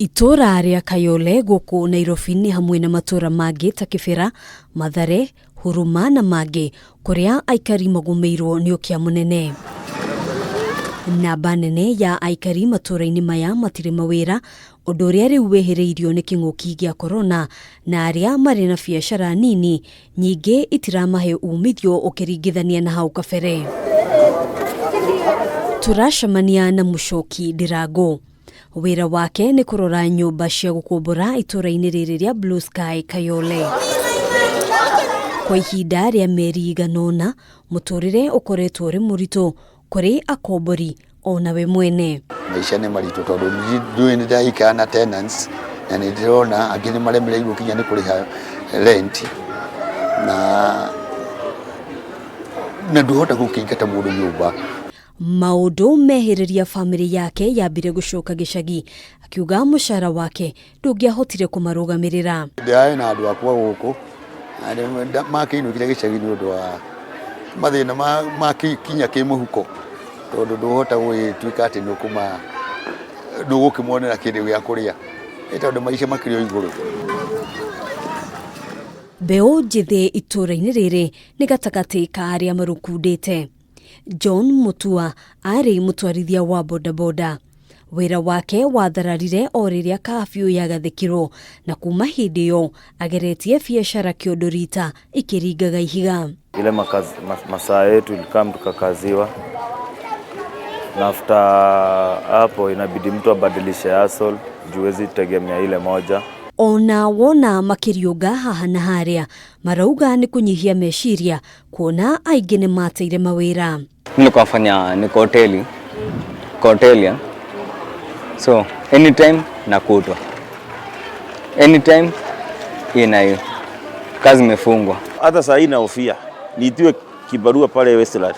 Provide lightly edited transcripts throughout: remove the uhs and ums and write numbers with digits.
Itũũra rĩa Kayole gũkũ Nairobi nĩ hamwe na matũũra mangĩ ta Kĩbĩra, Mathare, Huruma na mangĩ kũrĩa aikari magũmĩirwo nĩ ũkĩa mũnene. Namba nene ya aikari matũũra-inĩ maya matirĩ mawĩra, ũndũ ũrĩa rĩu wĩhĩrĩirio nĩ kĩng'ũki gĩa korona, na arĩa marĩ na biacara nini nyingĩ itiramahe umithio ũkĩringithania na hau kabere. Tũracemania na Mũcoki Ndirango. Wĩra wake nĩ kũrora nyũmba cia gũkombora itũũra-inĩ rĩrĩ rĩa Blue Sky Kayole. Kwa ihinda rĩa mĩeri igana ũna, mũtũrĩre ũkoretwo ũrĩ mũritũ kũrĩ akombori ona we mwene. Maica nĩ maritũ tondũ ndũĩ nĩ ndĩraikara na tenants na nĩ ndĩrona angĩ nĩ maremereirwo nginya nĩ kũrĩha rent na ndũhota gũkĩingata mũndũ nyũmba. Maũndũ mehĩrĩria bamĩrĩ yake yambire gũcoka gĩcagi, akiuga mũcara wake ndũngĩahotire kũmarũgamĩrĩra. Ndĩrarĩ na andũ akwa gũkũ na makĩinũkire gĩcagi nĩ ũndũ wa mathĩna ma kinya kĩmũhuko, tondũ ndũhota gũgĩtuĩka atĩ nĩ ũgũkĩmonera kĩndũ gĩa kũrĩa, nĩ tondũ maica makĩrĩ o igũrũ. Mbeũ njĩthĩ itũũra-inĩ rĩrĩ nĩ gatagatĩ ka arĩa marũkundĩte. John Mutua aarĩ mũtwarithia wa bodaboda. Wĩra wake wathararire o rĩrĩa curfew yagathĩkirwo na kuma hĩndĩ ĩyo ageretie biacara kĩondo rita ikĩringaga ihiga. Ile masaa yetu ilikaa tukakaziwa, na after hapo inabidi mtu abadilishe hustle juu huwezi tegemea ile moja. Ona wona makĩriũnga haha na harĩa marauga nĩ kũnyihia meciria kuona aingĩ nĩ mateire mawĩra. Nilikuwa nafanya niko hoteli kwa hoteli ya. So anytime nakutwa, anytime hii na hiyo kazi imefungwa. Hata saa hii nahofia niitiwe kibarua pale Westland,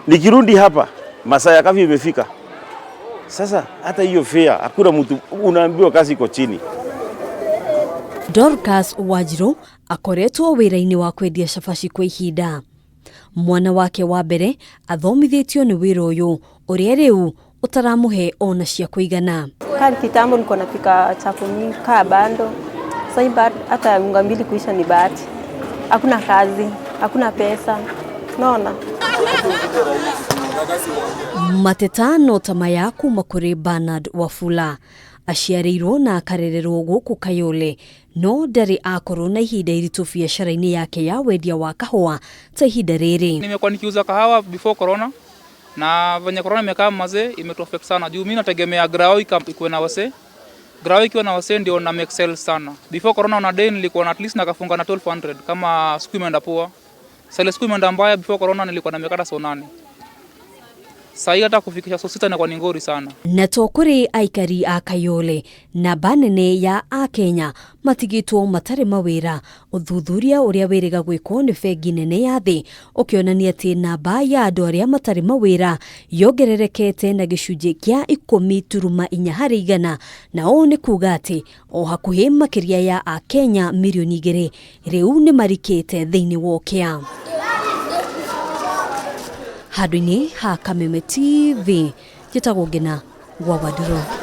nikirudi hapa masaa ya curfew imefika. Sasa hata hiyo fare hakuna mtu, unaambiwa kazi iko chini. Dorcas Wanjiru akoretwo wĩra-inĩ wa kwendia cabaci kwa ihinda. Mwana wake wa mbere athomithĩtio nĩ wĩra ũyũ ũrĩa rĩu ũtaramũhe ona cia kũigana. Kali kitambo nilikuwa napika chapo mingi kaa bando. Sasa hivi hata unga mbili kuisha ni bahati. Hakuna kazi, hakuna pesa. Naona. Mateta no ta maya kuma kũrĩ Bernard Wafula. Aciarĩirwo na akarererwo gũkũ Kayole no ndarĩ akorwo na ihinda iritũ biacara-inĩ yake ya wendia wa kahũa ta ihinda rĩrĩ. Nimekuwa nikiuza kahawa before corona, na venye corona imekaa mazee imetu affect sana juu mimi nategemea grao ikuwe na wase. Grao ikiwa na wase ndio na make sales sana. Before corona on a day nilikuwa na at least nakafunga na 1200 kama siku imeenda poa. Sasa siku imeenda mbaya, before corona nilikuwa na mekata so 8. Sasa hata kufikisha so 6 inakuwa ni ngori sana. Na to kũrĩ aikari a Kayole, namba nene ya akenya matigĩtwo matarĩ mawĩra. Ũthuthuria ũrĩa wĩrĩga gwĩkwo nĩ bengi nene ya thĩ ũkĩonania atĩ namba ya andũ arĩa matarĩ mawĩra yongererekete na gĩcunjĩ kĩa 10.4 harĩ igana, na ũũ nĩ kuga atĩ o hakuhĩ makĩria ya akenya mirioni 2 rĩu nĩ marikĩte thĩinĩ wa ũkĩa. Handũ-inĩ ha Kameme TV, njĩtagwo Ngina wa Wandirũ.